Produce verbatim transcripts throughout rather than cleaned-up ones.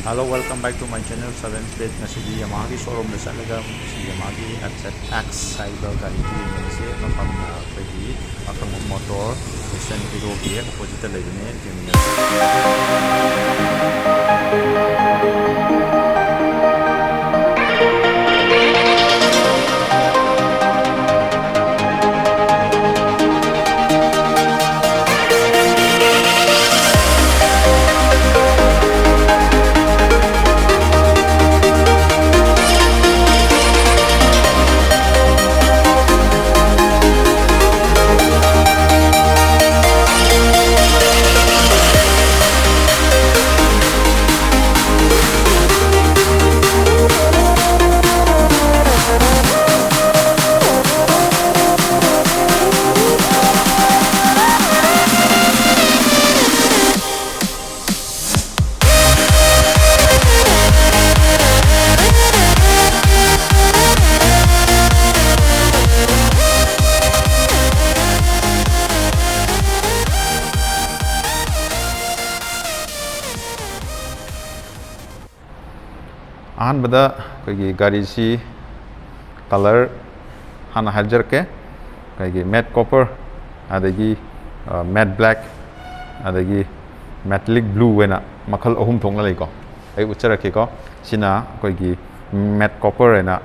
Hello, welcome back to my channel, Seven Speed. ꯉꯁꯤꯗꯤ ꯌꯥꯃꯥꯍꯥꯒꯤ ꯁꯣꯔꯨꯝꯗ ꯆꯠꯂꯒ ꯁꯤ ꯌꯥꯃꯥꯍꯥꯒꯤ ꯑꯦꯐ ꯖꯦꯠ ꯑꯦꯛꯁ ꯍꯥꯏꯔꯤꯕ ꯒꯥꯔꯤꯗꯨ ꯌꯦꯡꯃꯤꯟꯅꯁꯤ꯫ ꯃꯐꯝꯅ ꯑꯩꯈꯣꯏꯒꯤ ꯑꯈꯪꯕ ꯃꯣꯇꯣꯔ, ꯏꯁꯇꯔꯟ ꯍꯤꯔꯣꯒꯤ ꯍꯦꯛ ꯑꯣꯄꯣꯖꯤꯠꯇ ꯂꯩꯕꯅꯦ꯫ ꯌꯦꯡꯃꯤꯟꯅꯁꯤ꯫ ꯑꯍꯥꯟꯕꯗ ꯑꯩꯈꯣꯏꯒꯤ ꯒꯥꯔꯤꯁꯤ ꯀꯂꯔ ꯍꯥꯟꯅ ꯍꯥꯏꯖꯔꯛꯀꯦ꯫ ꯑꯩꯈꯣꯏꯒꯤ ꯃꯦꯠ ꯀꯣꯄꯔ, ꯑꯗꯒꯤ ꯃꯦꯠ ꯕ꯭ꯂꯦꯛ, ꯑꯗꯒꯤ ꯃꯦꯇꯥꯂꯤꯛ ꯕ꯭ꯂꯨ ꯍꯥꯏꯅ ꯃꯈꯜ ꯑꯍꯨꯝ ꯊꯣꯛꯅ ꯂꯩꯀꯣ꯫ ꯑꯩ ꯎꯠꯆꯔꯛꯀꯦꯀꯣ꯫ ꯁꯤꯅ ꯑꯩꯈꯣꯏꯒꯤ ꯃꯦꯠ ꯀꯣꯄꯔ ꯍꯥꯏꯅ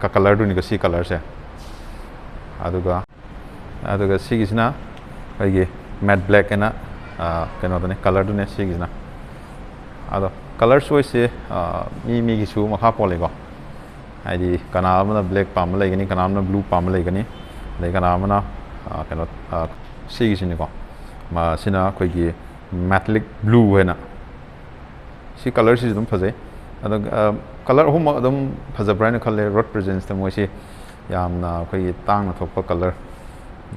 ꯀ-, ꯀꯂꯔꯗꯨꯅꯤꯀꯣ, ꯁꯤ ꯀꯂꯔꯁꯦ꯫ ꯑꯗꯨꯒ, ꯑꯗꯨꯒ ꯁꯤꯒꯤꯁꯤꯅ ꯑꯩꯈꯣꯏꯒꯤ ꯃꯦꯠ ꯕ꯭ꯂꯦꯛ ꯍꯥꯏꯅ, ꯑ, ꯀꯩꯅꯣꯗꯨꯅꯦ, ꯀꯂꯔꯗꯨꯅꯦ ꯁꯤꯒꯤꯁꯤꯅ꯫ ꯑꯗꯣ ꯀꯂꯔ ꯆꯣꯏꯁꯁꯦ, ꯑ, ꯃꯤ ꯃꯤꯒꯤꯁꯨ ꯃꯈꯥ ꯄꯣꯜꯂꯦꯀꯣ꯫ ꯍꯥꯏꯗꯤ ꯀꯅꯥ ꯑꯃꯅ ꯕ꯭ꯂꯦꯛ ꯄꯥꯝꯕ ꯂꯩꯒꯅꯤ, ꯀꯅꯥ ꯑꯃꯅ ꯕ꯭ꯂꯨ ꯄꯥꯝꯕ ꯂꯩꯒꯅꯤ, ꯑꯗꯩ ꯀꯅꯥ ꯑꯃꯅ, ꯑ, ꯀꯩꯅꯣ, ꯑ, ꯁꯤꯒꯤꯁꯤꯅꯤꯀꯣ꯫ ꯃꯁꯤꯅ ꯑꯩꯈꯣꯏꯒꯤ ꯃꯦꯇꯥꯂꯤꯛ ꯕ꯭ꯂꯨ ꯍꯥꯏꯅ꯫ ꯁꯤ ꯀꯂꯔꯁꯤꯁꯨ ꯑꯗꯨꯝ ꯐꯖꯩ꯫ ꯑꯗꯣ, ꯑ, ꯀꯂꯔ ꯑꯍꯨꯝꯃꯛ ꯑꯗꯨꯝ ꯐꯖꯕ꯭ꯔꯥ ꯍꯥꯏꯅ ꯈꯜꯂꯦ꯫ ꯔꯣꯗ ꯄ꯭ꯔꯦꯖꯦꯟꯁꯇ ꯃꯣꯏꯁꯤ ꯌꯥꯝꯅ ꯑꯩꯈꯣꯏꯒꯤ ꯇꯥꯡꯅ ꯊꯣꯛꯄ ꯀꯂꯔ,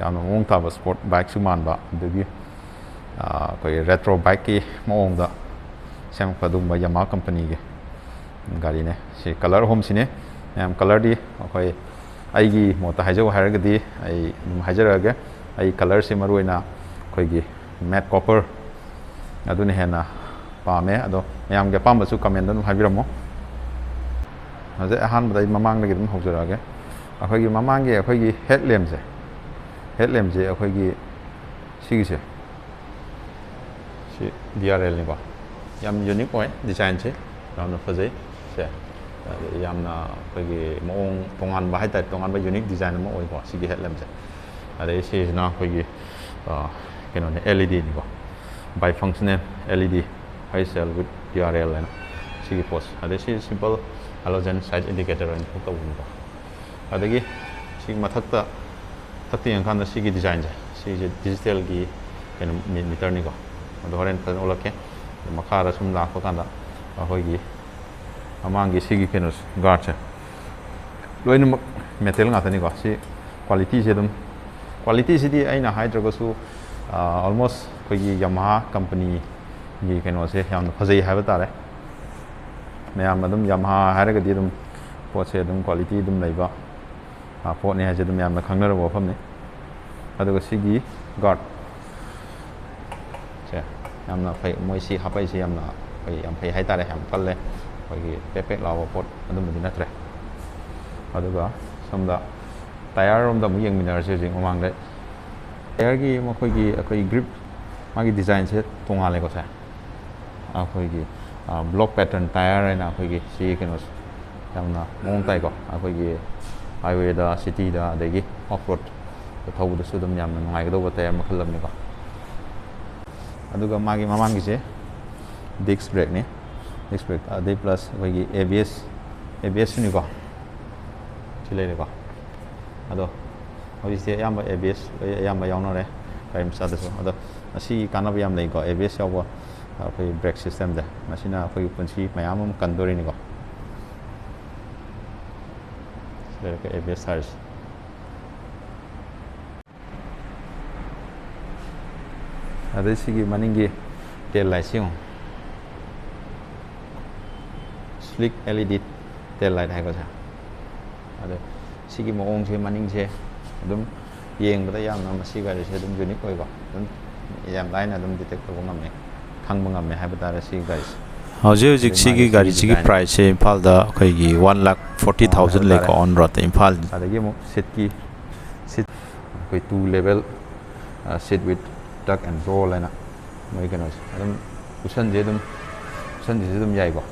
ꯌꯥꯝꯅ ꯃꯑꯣꯡ ꯇꯥꯕ ꯁ꯭ꯄꯣꯔꯠ ꯕꯥꯏꯛꯁꯨ ꯃꯥꯟꯕ, ꯑꯗꯒꯤ, ꯑ, ꯑꯩꯈꯣꯏꯒꯤ ꯔꯦꯇ꯭ꯔꯣ ꯕꯥꯏꯛꯀꯤ ꯃꯑꯣꯡꯗ ꯁꯦꯝꯃꯛꯄ ꯑꯗꯨꯒꯨꯝꯕ ꯌꯥꯃꯥꯍꯥ ꯀꯝꯄꯅꯤꯒꯤ ꯒꯥꯔꯤꯅꯦ꯫ ꯁꯤ ꯀꯂꯔ ꯑꯍꯨꯝꯁꯤꯅꯦ꯫ ꯃꯌꯥꯝ, ꯀꯂꯔꯗꯤ ꯑꯩꯈꯣꯏ, ꯑꯩꯒꯤ ꯃꯣꯠꯇ ꯍꯥꯏꯖꯧ ꯍꯥꯏꯔꯒꯗꯤ ꯑꯩ ꯑꯗꯨꯝ ꯍꯥꯏꯖꯔꯛꯑꯒꯦ꯫ ꯑꯩ ꯀꯂꯔꯁꯤ ꯃꯔꯨꯑꯣꯏꯅ ꯑꯩꯈꯣꯏꯒꯤ ꯃꯦꯠ ꯀꯣꯄꯔ ꯑꯗꯨꯅ ꯍꯦꯟꯅ ꯄꯥꯝꯃꯦ꯫ ꯑꯗꯣ ꯃꯌꯥꯝꯒꯤ ꯑꯄꯥꯝꯕꯁꯨ comment ꯑꯗꯨꯝ ꯍꯥꯏꯕꯤꯔꯝꯃꯣ꯫ ꯍꯧꯖꯤꯛ ꯑꯍꯥꯟꯕꯗ ꯑꯩ ꯃꯃꯥꯡꯗꯒꯤ ꯑꯗꯨꯝ ꯍꯧꯖꯔꯛꯑꯒꯦ꯫ ꯑꯩꯈꯣꯏꯒꯤ ꯃꯃꯥꯡꯒꯤ ꯑꯩꯈꯣꯏꯒꯤ headlampꯁꯦ, headlampꯁꯦ ꯑꯩꯈꯣꯏꯒꯤ ꯁꯤꯒꯤꯁꯦ, ꯁꯤ D R Lꯅꯤꯀꯣ꯫ ꯌꯥꯝ unique ꯑꯣꯏ designꯁꯦ, ꯌꯥꯝꯅ ꯐꯖꯩ꯫ ꯁꯦ, ꯑꯗ ꯌꯥꯝꯅ ꯑꯩꯈꯣꯏꯒꯤ ꯃꯑꯣꯡ ꯇꯣꯉꯥꯟꯕ ꯍꯥꯏꯇꯥꯔꯦ, ꯇꯣꯉꯥꯟꯕ unique design ꯑꯃ ꯑꯣꯏꯀꯣ ꯁꯤꯒꯤ headlampꯁꯦ꯫ ꯑꯗꯩ ꯁꯤꯁꯤꯅ ꯑꯩꯈꯣꯏꯒꯤ, ꯑ, ꯀꯩꯅꯣꯅꯦ, LEDꯅꯤꯀꯣ, bifunctional LED, high cell with D R L ꯍꯥꯏꯅ ꯁꯤꯒꯤ ꯄꯣꯠꯁꯦ꯫ ꯑꯗꯩ ꯁꯤ simple halogen side indicator ꯑꯣꯏꯅ ꯇꯧꯕꯅꯤꯀꯣ꯫ ꯑꯗꯒꯤ ꯁꯤ ꯃꯊꯛꯇ, ꯃꯊꯛꯇ ꯌꯦꯡꯉꯀꯥꯟꯗ ꯁꯤꯒꯤ designꯁꯦ, ꯁꯤꯁꯦ digitalꯒꯤ ꯀꯩꯅꯣ, ꯃꯤ-, meterꯅꯤꯀꯣ꯫ ꯑꯗꯣ ꯍꯣꯔꯦꯟ ꯐꯖꯅ ꯎꯠꯂꯛꯀꯦ꯫ ꯑꯗꯣ ꯃꯈꯥꯗ ꯁꯨꯝ ꯂꯥꯛꯄ ꯀꯥꯟꯗ ꯑꯩꯈꯣꯏꯒꯤ ꯃꯃꯥꯡꯒꯤ ꯁꯤꯒꯤ ꯀꯩꯅꯣꯁꯦ, guardꯁꯦ ꯂꯣꯏꯅꯃꯛ metal ꯉꯥꯛꯇꯅꯤꯀꯣ꯫ ꯁꯤ qualityꯁꯦ ꯑꯗꯨꯝ, qualityꯁꯤꯗꯤ ꯑꯩꯅ ꯍꯥꯏꯗ꯭ꯔꯒꯁꯨ, ꯑ, almost ꯑꯩꯈꯣꯏꯒꯤ Yamaha companyꯒꯤ ꯀꯩꯅꯣꯁꯦ ꯌꯥꯝꯅ ꯐꯖꯩ ꯍꯥꯏꯕ ꯇꯥꯔꯦ꯫ ꯃꯌꯥꯝ ꯑꯗꯨꯝ Yamaha ꯍꯥꯏꯔꯒꯗꯤ ꯑꯗꯨꯝ ꯄꯣꯠꯁꯦ ꯑꯗꯨꯝ quality ꯑꯗꯨꯝ ꯂꯩꯕ, ꯑ, ꯄꯣꯠꯅꯤ ꯍꯥꯏꯁꯦ ꯑꯗꯨꯝ ꯌꯥꯝꯅ ꯈꯪꯅꯔꯕ ꯋꯥꯐꯝꯅꯤ꯫ ꯑꯗꯨꯒ ꯁꯤꯒꯤ guard ꯁꯦ ꯌꯥꯝꯅ ꯐꯩ, ꯃꯣꯏ ꯁꯤ ꯍꯥꯞꯄꯛꯏꯁꯦ ꯌꯥꯝꯅ ꯐꯩ, ꯌꯥꯝ ꯐꯩ ꯍꯥꯏꯇꯥꯔꯦ, ꯌꯥꯝ ꯀꯜꯂꯦ꯫ ꯑꯩꯈꯣꯏꯒꯤ ꯄꯦꯛ ꯄꯦꯛ ꯂꯥꯎꯕ ꯄꯣꯠ ꯑꯗꯨꯝꯕꯗꯤ ꯅꯠꯇ꯭ꯔꯦ꯫ ꯑꯗꯨꯒ ꯁꯣꯝꯗ tyre ꯔꯣꯝꯗ ꯑꯃꯨꯛ ꯌꯦꯡꯃꯤꯟꯅꯔꯁꯤ꯫ ꯍꯧꯖꯤꯛ ꯃꯃꯥꯡꯗ tyreꯒꯤ ꯃꯈꯣꯏꯒꯤ, ꯑꯩꯈꯣꯏꯒꯤ grip, ꯃꯥꯒꯤ designꯁꯦ ꯇꯣꯉꯥꯜꯂꯦꯀꯣ ꯁꯦ꯫ ꯑꯩꯈꯣꯏꯒꯤ, ꯑ, block pattern tyre ꯍꯥꯏꯅ ꯑꯩꯈꯣꯏꯒꯤ ꯁꯤꯒꯤ ꯀꯩꯅꯣꯁꯦ ꯌꯥꯝꯅ ꯃꯑꯣꯡ ꯇꯥꯏꯀꯣ꯫ ꯑꯩꯈꯣꯏꯒꯤ highwayꯗ, cityꯗ, ꯑꯗꯒꯤ off road ꯊꯧꯕꯗꯁꯨ ꯑꯗꯨꯝ ꯌꯥꯝꯅ ꯅꯨꯡꯉꯥꯏꯒꯗꯧꯕ tyre ꯃꯈꯜ ꯑꯃꯅꯤꯀꯣ꯫ ꯑꯗꯨꯒ ꯃꯥꯒꯤ ꯃꯃꯥꯡꯒꯤꯁꯦ disc brakeꯅꯤ꯫ Disc brake ꯑꯗꯩ plus ꯑꯩꯈꯣꯏꯒꯤ ABS, ABSꯅꯤꯀꯣ꯫ ꯁꯤ ꯂꯩꯔꯦꯀꯣ꯫ ꯑꯗꯣ ꯍꯧꯖꯤꯛꯁꯦ ꯑꯌꯥꯝꯕ ABS ꯂꯣꯏ ꯑꯌꯥꯝꯕ ꯌꯥꯎꯅꯔꯦ ꯒꯥꯔꯤ ꯃꯆꯥꯗꯁꯨ꯫ ꯑꯗꯣ ꯃꯁꯤꯒꯤ ꯀꯥꯟꯅꯕ ꯌꯥꯝ ꯂꯩꯀꯣ, ABS ꯌꯥꯎꯕ ꯑꯩꯈꯣꯏ brake systemꯁꯦ꯫ ꯃꯁꯤꯅ ꯑꯩꯈꯣꯏꯒꯤ ꯄꯨꯟꯁꯤ ꯃꯌꯥꯝ ꯑꯃ ꯀꯟꯗꯣꯔꯤꯅꯤꯀꯣ꯫ ꯁꯤ ꯂꯩꯔꯦꯀꯣ ABS ꯊꯥꯔꯤꯁꯦ꯫ ꯑꯗꯩ ꯁꯤꯒꯤ ꯃꯅꯤꯡꯒꯤ tail lightꯁꯤ ꯌꯦꯡꯉꯨ꯫ Slick LED tail light ꯍꯥꯏꯀꯣ ꯁꯦ꯫ ꯑꯗꯣ ꯁꯤꯒꯤ ꯃꯑꯣꯡꯁꯦ, ꯃꯅꯤꯡꯁꯦ ꯑꯗꯨꯝ ꯌꯦꯡꯕꯗ ꯌꯥꯝꯅ ꯃꯁꯤ ꯒꯥꯔꯤꯁꯦ ꯑꯗꯨꯝ unique ꯑꯣꯏꯀꯣ꯫ ꯑꯗꯨꯝ ꯌꯥꯝ ꯂꯥꯏꯅ ꯑꯗꯨꯝ detect ꯇꯧꯕ ꯉꯝꯃꯦ꯫ ꯈꯪꯕ ꯉꯝꯃꯦ ꯍꯥꯏꯕ ꯇꯥꯔꯦ ꯁꯤꯒꯤ ꯒꯥꯔꯤꯁꯦ꯫ ꯍꯧꯖꯤꯛ ꯍꯧꯖꯤꯛ ꯑꯗꯩ ꯁꯤꯒꯤ ꯃꯥꯒꯤ ꯒꯥꯔꯤꯁꯤꯒꯤ design priceꯁꯦ ꯏꯝꯐꯥꯜꯗ ꯑꯩꯈꯣꯏꯒꯤ ꯋꯥꯟ ꯂꯥꯛ ꯐꯣꯔꯇꯤ ꯊꯥꯎꯖꯟ ꯂꯩꯀꯣ, on roadꯇ ꯏꯝꯐꯥꯜ꯫ ꯑꯗꯒꯤ ꯑꯃꯨꯛ ꯁꯤꯠꯀꯤ ꯁꯤꯠ ꯑꯩꯈꯣꯏ two level seat with tuck and roll ꯍꯥꯏꯅ ꯃꯣꯏ ꯀꯩꯅꯣꯁꯦ ꯑꯗꯨꯝ ꯀꯨꯁꯟꯁꯦ ꯑꯗꯨꯝ ꯀꯨꯁꯟꯁꯤꯁꯨ ꯑꯗꯨꯝ ꯌꯥꯏꯀꯣ꯫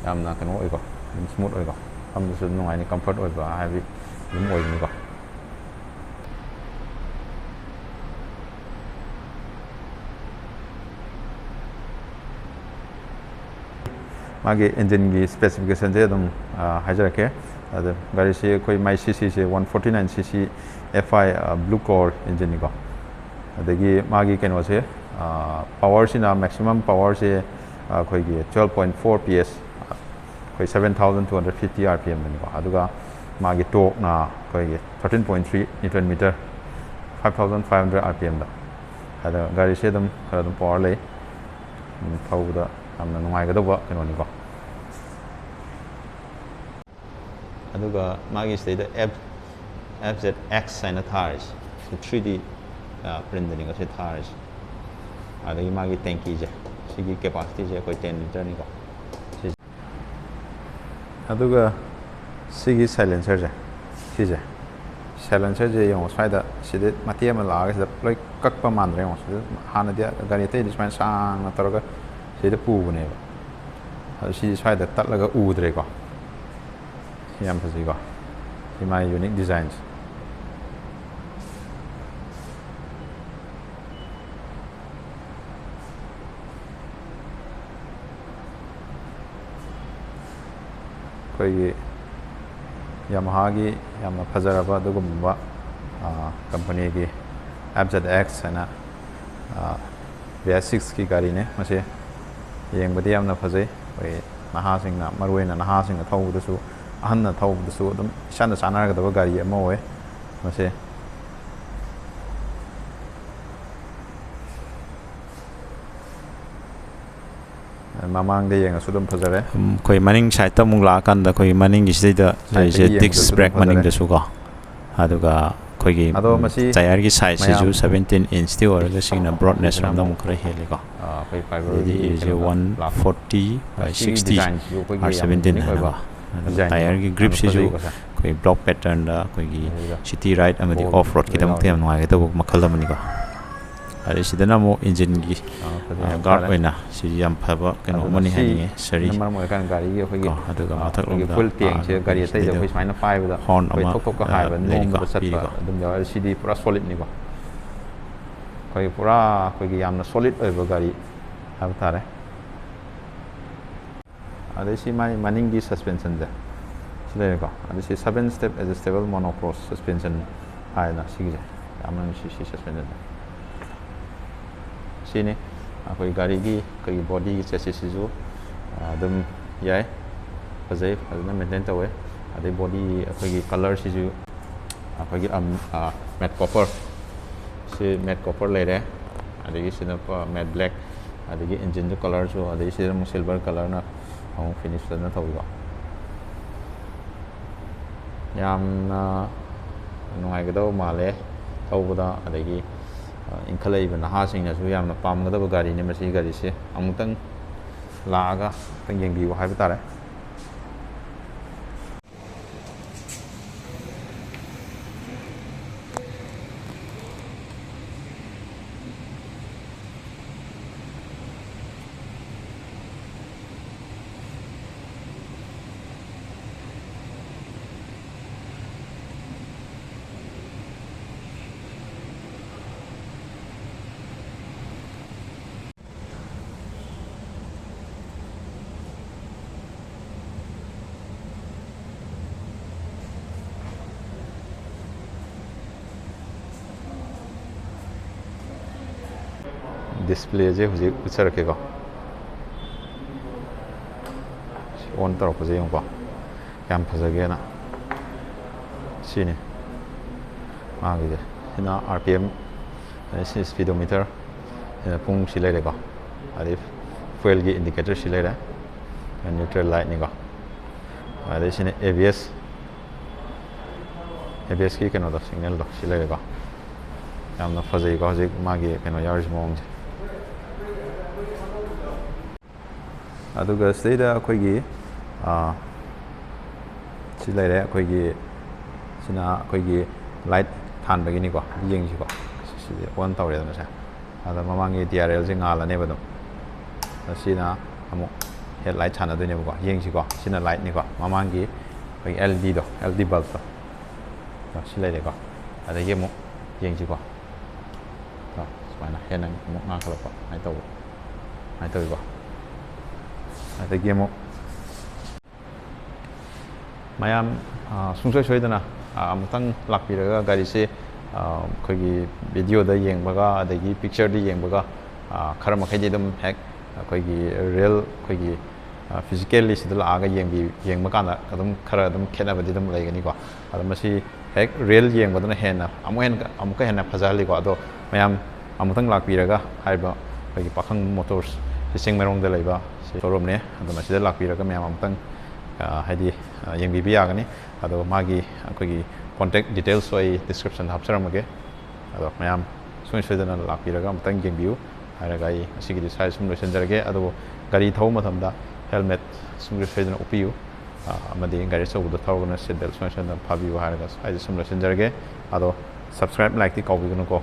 ꯌꯥꯝꯅ ꯀꯩꯅꯣ ꯑꯣꯏꯀꯣ, ꯑꯗꯨꯝ smooth ꯑꯣꯏꯀꯣ, ꯐꯝꯕꯁꯨ ꯑꯗꯨꯝ ꯅꯨꯡꯉꯥꯏꯅꯤ, comfort ꯑꯣꯏꯕ ꯍꯥꯏꯕꯗꯤ ꯑꯗꯨꯝ ꯑꯣꯏꯒꯅꯤꯀꯣ꯫ ꯃꯥꯒꯤ engineꯒꯤ specificationꯁꯦ ꯑꯗꯨꯝ ꯍꯥꯏꯖꯔꯛꯀꯦ꯫ ꯑꯗ ꯒꯥꯔꯤꯁꯤ ꯑꯩꯈꯣꯏ ꯃꯥꯏ CCꯁꯦ one forty nine CC FI blue core engineꯅꯤꯀꯣ꯫ ꯑꯗꯒꯤ ꯃꯥꯒꯤ ꯀꯩꯅꯣꯁꯦ, powerꯁꯤꯅ maximum powerꯁꯦ ꯑꯩꯈꯣꯏꯒꯤ twelve point four PS, ꯑꯩꯈꯣꯏ seven thousand two hundred fifty RPMꯗꯅꯤꯀꯣ꯫ ꯑꯗꯨꯒ ꯃꯥꯒꯤ torqueꯅ ꯑꯩꯈꯣꯏꯒꯤ thirteen point three Newton meter, five thousand five hundred RPMꯗ꯫ ꯑꯗ ꯒꯥꯔꯤꯁꯦ ꯑꯗꯨꯝ ꯈꯔ ꯑꯗꯨꯝ power ꯂꯩ꯫ ꯎꯝ, ꯊꯧꯕꯗ ꯌꯥꯝꯅ ꯅꯨꯡꯉꯥꯏꯒꯗꯧꯕ ꯀꯩꯅꯣꯅꯤꯀꯣ꯫ ꯑꯗꯨꯒ ꯃꯥꯒꯤ ꯁꯤꯗꯩꯗ F, FZX ꯍꯥꯏꯅ ꯊꯥꯔꯤꯁꯦ, ꯁꯤ three D printꯅꯤꯀꯣ ꯁꯤ ꯊꯥꯔꯤꯁꯦ꯫ ꯑꯗꯒꯤ ꯃꯥꯒꯤ tankyꯁꯦ, ꯁꯤꯒꯤ capacityꯁꯦ ꯑꯩꯈꯣꯏ ten literꯅꯤꯀꯣ꯫ ꯁꯤ ꯑꯗꯨꯒ ꯁꯤꯒꯤ silencerꯁꯦ, ꯁꯤꯁꯦ, silencerꯁꯦ ꯌꯦꯡꯉꯣ, ꯁ꯭ꯋꯥꯏꯗ ꯁꯤꯗ ꯃꯇꯦꯛ ꯑꯃ ꯂꯥꯛꯑꯒ ꯁꯤꯗ ꯂꯣꯏ ꯀꯛꯄ ꯃꯥꯟꯗ꯭ꯔꯥ ꯌꯦꯡꯉꯣ꯫ ꯁꯤꯗ ꯍꯥꯟꯅꯗꯤ ꯒꯥꯔꯤ ꯑꯇꯩꯗꯤ ꯁꯨꯃꯥꯏꯅ ꯁꯥꯡꯅ ꯇꯧꯔꯒ ꯁꯤꯗ ꯄꯨꯕꯅꯦꯕ꯫ ꯑꯗꯣ ꯁꯤ ꯁ꯭ꯋꯥꯏꯗ ꯇꯠꯂꯒ ꯎꯗ꯭ꯔꯦꯀꯣ꯫ ꯁꯤ ꯌꯥꯝ ꯐꯖꯩꯀꯣ꯫ ꯁꯤ ꯃꯥꯒꯤ unique designꯁꯦ꯫ ꯑꯩꯈꯣꯏꯒꯤ Yamahaꯒꯤ ꯌꯥꯝꯅ ꯐꯖꯔꯕ ꯑꯗꯨꯒꯨꯝꯕ companyꯒꯤ FZX ꯍꯥꯏꯅ V sixꯀꯤ ꯒꯥꯔꯤꯅꯦ ꯃꯁꯤ꯫ ꯌꯦꯡꯕꯗꯤ ꯌꯥꯝꯅ ꯐꯖꯩ꯫ ꯑꯩꯈꯣꯏ ꯅꯍꯥꯁꯤꯡꯅ, ꯃꯔꯨꯑꯣꯏꯅ ꯅꯍꯥꯁꯤꯡꯅ ꯊꯧꯕꯗꯁꯨ, ꯑꯍꯟꯅ ꯊꯧꯕꯗꯁꯨ ꯑꯗꯨꯝ ꯏꯆꯥꯟꯗ ꯆꯥꯟꯅꯒꯗꯕ ꯒꯥꯔꯤ ꯑꯃ ꯑꯣꯏ ꯃꯁꯤ꯫ ꯃꯃꯥꯡꯗ ꯌꯦꯡꯉꯁꯨ ꯑꯗꯨꯝ ꯐꯖꯔꯦ꯫ ꯎꯝ, ꯑꯩꯈꯣꯏ ꯃꯅꯤꯡ sideꯇ ꯑꯃꯨꯛ ꯂꯥꯛꯑꯀꯥꯟꯗ ꯑꯩꯈꯣꯏ ꯃꯅꯤꯡꯒꯤꯁꯤꯗꯩꯗ ꯂꯩꯔꯤꯁꯦ sideꯇꯒꯤ disc ꯌꯦꯡꯕꯗꯁꯨ ꯑꯗꯨꯝ brake ꯐꯖꯔꯦ꯫ ꯃꯅꯤꯡꯗꯁꯨꯀꯣ, ꯑꯗꯨꯒ ꯑꯩꯈꯣꯏꯒꯤ ꯑꯗꯣ ꯃꯁꯤ ꯇꯥꯌꯔꯒꯤ ꯁꯥꯏꯖꯁꯤꯁꯨ ꯃꯌꯥꯝ ꯁꯚꯦꯟꯇꯤꯟ ꯏꯟꯁꯇꯤ ꯑꯣꯏꯔꯒ ꯁꯤꯒꯤꯅ ꯕ꯭ꯔꯣꯗꯅꯦꯁ ꯔꯣꯝꯗ ꯑꯃꯨꯛ ꯑꯃꯨꯛ ꯈꯔ ꯍꯦꯜꯂꯤꯀꯣ꯫ ꯑꯩꯈꯣꯏ ꯑꯗꯩꯗꯤ ꯐꯥꯏꯕꯔꯒꯤ ꯏꯁꯦ ꯀꯩꯅꯣꯗ ꯋꯥꯟ ꯂꯥꯛꯄ꯫ ꯐꯣꯔꯇꯤ ꯕꯥꯏ ꯁꯤꯒꯤ ꯁꯤꯛꯁꯇꯤ ꯗꯤꯖꯥꯏꯟꯁꯤꯁꯨ ꯑꯩꯈꯣꯏꯒꯤ ꯑꯥꯔ ꯌꯥꯝ ꯁꯚꯦꯟꯇꯤꯟ ꯌꯨꯅꯤꯛ ꯑꯣꯏꯕ ꯍꯥꯏꯅꯀꯣ꯫ ꯑꯗꯨꯒ ꯗꯤꯖꯥꯏꯟꯅꯤꯀꯣ꯫ ꯇꯥꯌꯔꯒꯤ ꯌꯥꯝꯅ ꯒ꯭ꯔꯤꯞꯁꯤꯁꯨ ꯐꯖꯩꯀꯣ ꯁꯥꯔ꯫ ꯑꯩꯈꯣꯏ ꯕ꯭ꯂꯣꯛ ꯄꯦꯇꯔꯟꯗ ꯑꯩꯈꯣꯏꯒꯤ ꯑꯗꯨꯒ ꯁꯤꯇꯤ ꯔꯥꯏꯠ ꯑꯃꯗꯤ ꯕꯣꯜ ꯑꯣꯐ ꯔꯣꯗꯀꯤꯗꯃꯛꯇ ꯌꯥꯝ ꯌꯥꯎꯔꯤ꯫ ꯅꯨꯡꯉꯥꯏꯒꯗꯧꯕ ꯃꯈꯜ ꯑꯃꯅꯤꯀꯣ꯫ ꯑꯗꯩ ꯁꯤꯗꯅ ꯑꯃꯨꯛ ꯏꯟꯖꯤꯟꯒꯤ ꯑꯥ, ꯐꯖꯩ ꯍꯥꯏꯕ ꯒꯥꯔꯗ ꯇꯥꯔꯦ꯫ ꯑꯣꯏꯅ ꯁꯤꯁꯨ ꯌꯥꯝ ꯐꯕ ꯀꯩꯅꯣ ꯑꯗꯨꯅ ꯑꯃꯅꯤ ꯍꯥꯏꯅꯤꯡꯉꯦ꯫ ꯁꯤꯅ ꯁꯔꯤ ꯃꯔꯝ ꯑꯣꯏꯔꯀꯥꯟꯗ ꯒꯥꯔꯤꯒꯤ ꯑꯩꯈꯣꯏꯒꯤ ꯀꯣ ꯑꯗꯨꯒ ꯑꯥ, ꯃꯊꯛ ꯑꯩꯈꯣꯏꯒꯤ ꯂꯣꯝꯗ ꯐꯨꯜ ꯇꯦꯡꯁꯦ ꯑꯥ, ꯒꯥꯔꯤ ꯑꯇꯩꯗ ꯁꯤꯗ ꯑꯩꯈꯣꯏ ꯁꯨꯃꯥꯏꯅ ꯄꯥꯏꯕꯗ ꯍꯣꯔꯟ ꯑꯩꯈꯣꯏ ꯑꯃ ꯊꯣꯛ ꯊꯣꯛꯀ ꯑꯥ, ꯍꯥꯏꯕ ꯂꯩꯔꯤꯀꯣ ꯅꯣꯡꯕꯗ ꯆꯠꯄ ꯄꯤꯔꯤꯀꯣ꯫ ꯑꯗꯨꯝ ꯌꯥꯎꯋꯦ꯫ ꯁꯤꯗꯤ ꯄꯨꯔꯥ ꯁꯣꯂꯤꯠꯅꯤꯀꯣ꯫ ꯑꯩꯈꯣꯏꯒꯤ ꯄꯨꯔꯥ ꯑꯩꯈꯣꯏꯒꯤ ꯌꯥꯝꯅ ꯁꯣꯂꯤꯠ ꯑꯣꯏꯕ ꯒꯥꯔꯤ ꯍꯥꯏꯕ ꯇꯥꯔꯦ꯫ ꯑꯗꯩ ꯁꯤ ꯃꯥꯒꯤ ꯃꯅꯤꯡꯒꯤ ꯁꯁꯄꯦꯟꯁꯟꯁꯦ ꯁꯤ ꯂꯩꯔꯦꯀꯣ꯫ ꯑꯗꯩ ꯁꯤ seven step adjustable monocross suspension ꯍꯥꯏꯅ ꯁꯤꯒꯤꯁꯦ ꯌꯥꯝꯅ ꯅꯨꯡꯁꯤ ꯁꯤ ꯁꯁꯄꯦꯟꯁꯟꯁꯦ꯫ ꯁꯤꯅꯤ ꯑꯩꯈꯣꯏ ꯒꯥꯔꯤꯒꯤ ꯑꯩꯈꯣꯏꯒꯤ ꯕꯣꯗꯤꯒꯤ ꯆꯦꯁꯤꯁꯁꯤꯁꯨ ꯑꯗꯨꯝ ꯌꯥꯏ, ꯐꯖꯩ, ꯐꯖꯅ ꯃꯦꯟꯇꯦꯟ ꯇꯧꯋꯦ꯫ ꯑꯗꯩ ꯕꯣꯗꯤ ꯑꯩꯈꯣꯏꯒꯤ ꯀꯂꯔꯁꯤꯁꯨ ꯑꯩꯈꯣꯏꯒꯤ ꯃꯦꯠ ꯀꯣꯄꯔ, ꯁꯤ ꯃꯦꯠ ꯀꯣꯄꯔ ꯂꯩꯔꯦ꯫ ꯑꯗꯒꯤ ꯁꯤꯅ ꯃꯦꯠ ꯕ꯭ꯂꯦꯛ, ꯑꯗꯒꯤ ꯏꯟꯖꯤꯟꯁꯨ ꯀꯂꯔꯁꯨ, ꯑꯗꯒꯤ ꯁꯤꯗ ꯑꯃꯨꯛ ꯁꯤꯜꯚꯔ ꯀꯂꯔꯅ ꯑꯃꯨꯛ ꯐꯤꯅꯤꯁ ꯐꯖꯅ ꯇꯧꯕꯤꯕ꯫ ꯌꯥꯝꯅ ꯅꯨꯡꯉꯥꯏꯒꯗꯕ ꯃꯥꯜꯂꯦ ꯊꯧꯕꯗ꯫ ꯑꯗꯒꯤ ꯏꯟꯈꯠꯂꯛꯏꯕ ꯅꯍꯥꯁꯤꯡꯅꯁꯨ ꯌꯥꯝꯅ ꯄꯥꯝꯒꯗꯕ ꯒꯥꯔꯤꯅꯤ ꯃꯁꯤꯒꯤ ꯒꯥꯔꯤꯁꯦ꯫ ꯑꯃꯨꯛꯇꯪ ꯂꯥꯛꯑꯒ ꯑꯝꯇꯪ ꯌꯦꯡꯕꯤꯌꯨ ꯍꯥꯏꯕ ꯇꯥꯔꯦ꯫ ꯗꯤꯁꯄ꯭ꯂꯦꯁꯦ ꯍꯧꯖꯤꯛ ꯎꯠꯆꯔꯛꯀꯦꯀꯣ꯫ ꯑꯣꯟ ꯇꯧꯔꯛꯄꯁꯦ ꯌꯦꯡꯉꯨꯀꯣ, ꯀꯌꯥꯝ ꯐꯖꯒꯦꯅ꯫ ꯁꯤꯅꯤ ꯃꯥꯒꯤꯁꯦ꯫ ꯁꯤꯅ ꯑꯥꯔ ꯄꯤ ꯑꯦꯝ, ꯑꯗꯩ ꯁꯤ ꯁ꯭ꯄꯤꯗꯣꯃꯤꯇꯔ, ꯁꯤꯅ ꯄꯨꯡ ꯁꯤ ꯂꯩꯔꯦꯀꯣ꯫ ꯑꯗꯩ ꯐ꯭ꯌꯨꯋꯦꯜꯒꯤ ꯏꯟꯗꯤꯀꯦꯇꯔ ꯁꯤ ꯂꯩꯔꯦ, ꯅ꯭ꯌꯨꯇ꯭ꯔꯦꯜ ꯂꯥꯏꯠꯅꯤꯀꯣ꯫ ꯑꯗꯩ ꯁꯤꯅ A B S, A B ꯑꯦꯁꯀꯤ ꯀꯩꯅꯣꯗꯣ, ꯁꯤꯒꯅꯦꯜꯗꯣ ꯁꯤ ꯂꯩꯔꯦꯀꯣ꯫ ꯌꯥꯝꯅ ꯐꯖꯩꯀꯣ ꯍꯧꯖꯤꯛ ꯃꯥꯒꯤ ꯀꯩꯅꯣ ꯌꯥꯎꯔꯤꯁꯤ ꯃꯑꯣꯡꯁꯦ꯫ ꯑꯗꯨꯒ ꯁꯤꯗꯩꯗ ꯑꯩꯈꯣꯏꯒꯤ, ꯑꯥ, ꯁꯤ ꯂꯩꯔꯦ ꯑꯩꯈꯣꯏꯒꯤ, ꯁꯤꯅ ꯑꯩꯈꯣꯏꯒꯤ ꯂꯥꯏꯠ ꯊꯥꯟꯕꯒꯤꯅꯤꯀꯣ꯫ ꯌꯦꯡꯁꯤꯀꯣ꯫ ꯁꯤꯗꯤ ꯑꯣꯟ ꯇꯧꯔꯦꯗꯅ ꯁꯦ꯫ ꯑꯗ ꯃꯃꯥꯡꯒꯤ ꯗꯤ ꯑꯥꯔ ꯑꯦꯜꯁꯦ ꯉꯥꯜꯂꯅꯦꯕ ꯑꯗꯨꯝ꯫ ꯑꯗ ꯁꯤꯅ ꯑꯃꯨꯛ ꯍꯦꯠ ꯂꯥꯏꯠ ꯁꯥꯟꯅꯗꯣꯏꯅꯦꯕꯀꯣ꯫ ꯌꯦꯡꯁꯤꯀꯣ꯫ ꯁꯤꯅ ꯂꯥꯏꯠꯅꯤꯀꯣ꯫ ꯃꯃꯥꯡꯒꯤ ꯑꯩꯈꯣꯏꯒꯤ ꯑꯦꯜ ꯏ ꯗꯤꯗꯣ, ꯑꯦꯜ ꯏ ꯗꯤ ꯕꯜꯕꯇꯣ꯫ ꯑꯗꯣ ꯁꯤ ꯂꯩꯔꯦꯀꯣ꯫ ꯑꯗꯒꯤ ꯑꯃꯨꯛ ꯌꯦꯡꯁꯤꯀꯣ꯫ ꯑꯗꯣ ꯁꯨꯃꯥꯏꯅ ꯍꯦꯟꯅ ꯑꯃꯨꯛ ꯉꯥꯟꯈꯠꯂꯛꯄ꯫ ꯁꯨꯃꯥꯏꯅ ꯇꯧꯕ꯫ ꯁꯨꯃꯥꯏꯅ ꯇꯧꯋꯤꯀꯣ꯫ ꯑꯗꯒꯤ ꯑꯃꯨꯛ ꯃꯌꯥꯝ, ꯑ, ꯁꯨꯡꯁꯣꯏ ꯁꯣꯏꯗꯅ, ꯑ, ꯑꯃꯨꯛꯇꯪ ꯂꯥꯛꯄꯤꯔꯒ ꯒꯥꯔꯤꯁꯦ, ꯑ, ꯑꯩꯈꯣꯏꯒꯤ ꯚꯤꯗꯤꯑꯣꯗ ꯌꯦꯡꯕꯒ ꯑꯗꯒꯤ ꯄꯤꯛꯆꯔꯗ ꯌꯦꯡꯕꯒ, ꯑ, ꯈꯔ ꯃꯈꯩꯗꯤ ꯑꯗꯨꯝ ꯍꯦꯛ ꯑꯩꯈꯣꯏꯒꯤ ꯔꯤꯌꯦꯜ, ꯑꯩꯈꯣꯏꯒꯤ, ꯑ, ꯐꯤꯖꯤꯀꯦꯜꯂꯤ ꯁꯤꯗ ꯂꯥꯛꯑꯒ ꯌꯦꯡꯕꯤ-, ꯌꯦꯡꯕ ꯀꯥꯟꯗ ꯑꯗꯨꯝ ꯈꯔ ꯑꯗꯨꯝ ꯈꯦꯠꯅꯕꯗꯤ ꯑꯗꯨꯝ ꯂꯩꯒꯅꯤꯀꯣ꯫ ꯑꯗꯣ ꯃꯁꯤ ꯍꯦꯛ ꯔꯤꯌꯦꯜ ꯌꯦꯡꯕꯗꯨꯅ ꯍꯦꯟꯅ ꯑꯃꯨꯛ ꯍꯦꯟꯅ, ꯑꯃꯨꯛꯀ ꯍꯦꯟꯅ ꯐꯖꯍꯜꯂꯤꯀꯣ꯫ ꯑꯗꯣ ꯃꯌꯥꯝ ꯑꯃꯨꯛꯇꯪ ꯂꯥꯛꯄꯤꯔꯒ ꯍꯥꯏꯔꯤꯕ ꯑꯩꯈꯣꯏꯒꯤ ꯄꯥꯈꯪ ꯃꯣꯇꯣꯔꯁ ꯆꯤꯡꯃꯩꯔꯣꯡꯗ ꯂꯩꯕ ꯁꯤ ꯁꯣꯔꯨꯝꯅꯦ꯫ ꯑꯗꯨ ꯃꯁꯤꯗ ꯂꯥꯛꯄꯤꯔꯒ ꯃꯌꯥꯝ ꯑꯃꯨꯛꯇꯪ, ꯑ, ꯍꯥꯏꯗꯤ, ꯑ, ꯌꯦꯡꯕꯤꯕ ꯌꯥꯒꯅꯤ꯫ ꯑꯗꯣ ꯃꯥꯒꯤ ꯑꯩꯈꯣꯏꯒꯤ ꯀꯣꯟꯇꯦꯛ ꯗꯤꯇꯦꯜꯁꯁꯨ ꯑꯩ ꯗꯤꯁꯀ꯭ꯔꯤꯞꯁꯟꯗ ꯍꯥꯞꯆꯔꯝꯃꯒꯦ꯫ ꯑꯗꯣ ꯃꯌꯥꯝ ꯁꯨꯡꯁꯣꯏ ꯁꯣꯏꯗꯅ ꯂꯥꯛꯄꯤꯔꯒ ꯑꯃꯨꯛꯇꯪ ꯌꯦꯡꯕꯤꯌꯨ ꯍꯥꯏꯔꯒ ꯑꯩ ꯉꯁꯤꯒꯤꯗꯤ ꯁ꯭ꯋꯥꯏꯗ ꯁꯨꯝ ꯂꯣꯏꯁꯤꯟꯖꯔꯒꯦ꯫ ꯑꯗꯨꯕꯨ ꯒꯥꯔꯤ ꯊꯧꯕ ꯃꯇꯝꯗ ꯍꯦꯜꯃꯦꯠ ꯁꯨꯡꯁꯣꯏ ꯁꯣꯏꯗꯅ ꯎꯞꯄꯤꯌꯨ꯫ ꯑ, ꯑꯃꯗꯤ ꯒꯥꯔꯤ ꯑꯆꯧꯕꯗ ꯊꯧꯔꯒꯅ ꯁꯤꯠ ꯕꯦꯜꯠ ꯁꯨꯡꯁꯣꯏ ꯁꯣꯏꯗꯅ ꯐꯥꯕꯤꯌꯨ ꯍꯥꯏꯔꯒ ꯁ꯭ꯋꯥꯏꯗ ꯁꯨꯝ ꯂꯣꯏꯁꯤꯟꯖꯔꯒꯦ꯫ ꯑꯗꯣ ꯁꯕꯁꯀ꯭ꯔꯥꯏꯕ, ꯂꯥꯏꯛꯇꯤ ꯀꯥꯎꯕꯤꯒꯅꯨꯀꯣ꯫